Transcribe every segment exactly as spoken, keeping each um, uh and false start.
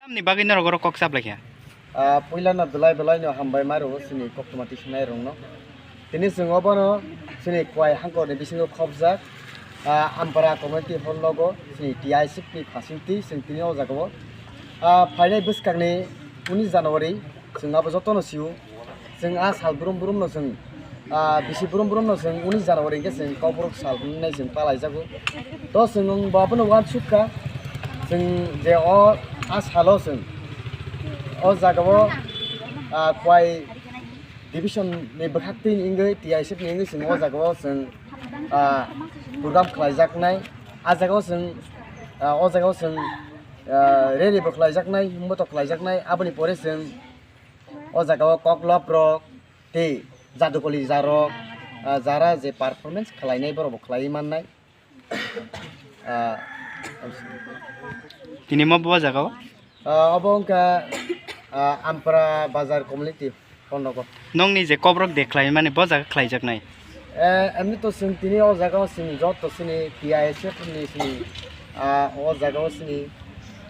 Tamni bagwi norok oro kok chaplaikha? Ah, puilano belai belaino hambai ma rwo chini koktwma tisinai rokno. Tini chwng obono chini Khowai hangkorni bisingo khopjak, ah, Ampara community hall nogo chini T I S F ni phasinti chwng tini o jagao, ah, phainai bwskangni unis January chwng abo jotono sio. Chwng a sal brum brum no chwng, ah, bisi brum brum no chwng unis January hwnkhe chwng Kokborok sal hwnwi chwng palaijago. To chwng bo abono uansuk kha, chwng je o a salo chwng o jagao, ah, Khowai division ni bwkhaktwi ni wngwi T I S F ni wngwi chwng o jagao chwng, ah, program khlaijaknai. A jagao chwng, ah, o jagao chwng, ah, rally bo khlaijaknai, himbo to khlaijaknai. Aboni pore chwng o jagao koklop rok tei jadukoli jarok, ah, jara je performance khlainai borok bo khlaiwi mannai. Ah, Tini mo bo jagao? Ah, obo wngkha, ah, Ampara Bazar Community Hall nogo. Nongni je Kokborok de khlaimani bo jaga khlaijaknai? Eh, emni to chwng tini o jagao chwng joto chini T I S F ni chini, ah, o jagao chini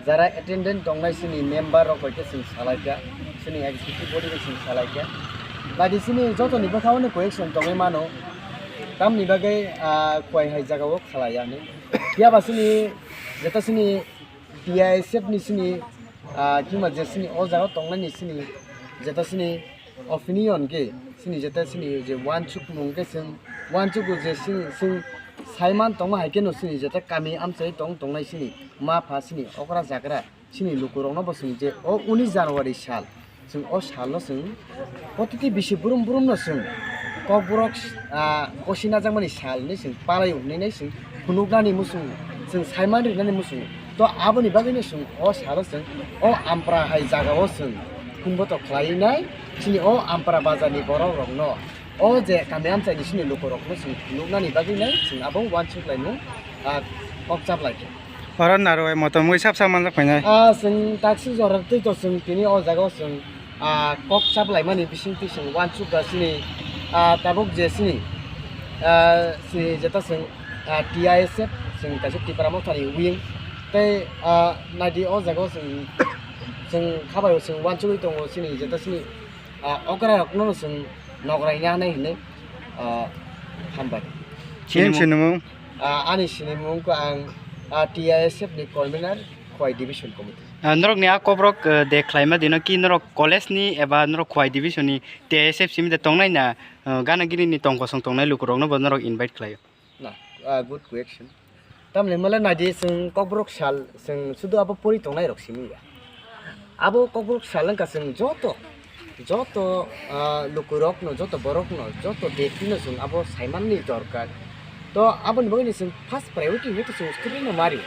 jara attendant tongnai chini member rok bai khe chwng salaikha, chini executive body bai chwng salaikha. Badi chini jotoni bwkhao no question tongwi mano, tamni bagwi, ah, Khowai hai jagao khlaiya hinwi. Phiya ba chini jeta chini T I S F ni chini, ah, kima je chini o jagao tongnai ni chini jeta chini opinion khe chini jeta chini je uansukmung khe chwng uansukgo je chwng, chwng saiman tongma hai kheno chini jeta kami amchai tong tongnai chini ma pha chini okra jagra chini lukurokno bo chwng je o unis January sal chwng o salno chwng protiti bisi brum brumno chwng Kokborok, ah, kosi najakmani sal hinwi chwng palai hwnwi nai chwng phunuknani muchung chwng saiman rinani muchung. To aboni bagwino chwng o salo chwng o Ampra hai jagao chwng khumboto khlaiwi nai chini o Ampra bazarni borokrokno, o je kami amchaini chini lukurokno chwng phunuknani bagwi nai chwng abo uansuk laimung, ah, kok chap laikha. Oro narwai motom wngwi sap sap manjak phainai. Ah, chwng taksi jora twi to chwng tini o jagao chwng, ah, kok chap laimani bisingtwi chwng uansuk ba chini, ah, tabuk je chini, ah, chini jeta chwng, ah, T I S F chwng kaisa Tipra Mothani wing tei, ah, naidi o jagao chwng, chwng khabaio chwng uansugwi tongo chini jeta chini, ah, okra rokno chwng nograina hinwi, ah, hambai. Chini sinimung? Ah, ani sinimung wngkha ang, ah, T I S F ni convener, Khowai Division Committee. Ah, norokni a kokrok, eh, de khlaima dino ki norok college ni eba norok Khowai Division ni T I S F simi de tongnai na, eh, gana gini ni tong kosong tongnai lukurokno bo norok invite khlaio? Na, ah, good question. Tamni hwnmale naidi chwng Kokborok sal chwng sudu abo pori tongnai rok simi ya. Abo Kokborok sal wngkha chwng joto, joto, ah, lukurokno, joto borokno, joto bektino chwng abo saimanni dorkar. To aboni bagwino chwng first priority hwnkhe chwng student no mari.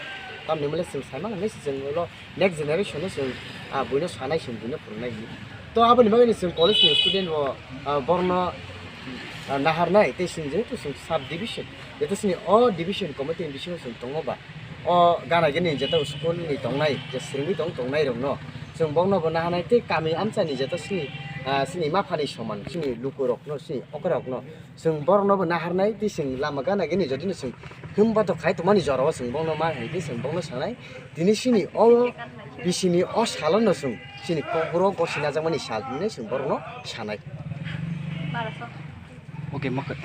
Tamni hwnmale chwng saiman hwnwi se chwng ulo next generation no chwng, ah, buino sanai, chwng buino phwrwngnai hinwi. To aboni bagwino chwng college ni student bo, ah, borno, ah, naharnai tei chwng jehetu chwng sub division, jeto chini o division committee ni bisingo chwng tongo ba, o gana gini jeto school ni tongnai, je swrwngwi tong tongnai rokno chwng bokno bo naharnai tei kami amchani jeto chini, ah, chini maphani soman chini lukurokno, chini okrarokno chwng borokno bo naharnai tei chwng lama gana gini jotino chwng himba to khai tongmani jorao chwng bokno ma hai tei chwng bokno sanai. Tini chini o bisini o salono chwng chini Kokborok gosi najakmani sal hinwi chwng borokno sanai. Okay, mokhe.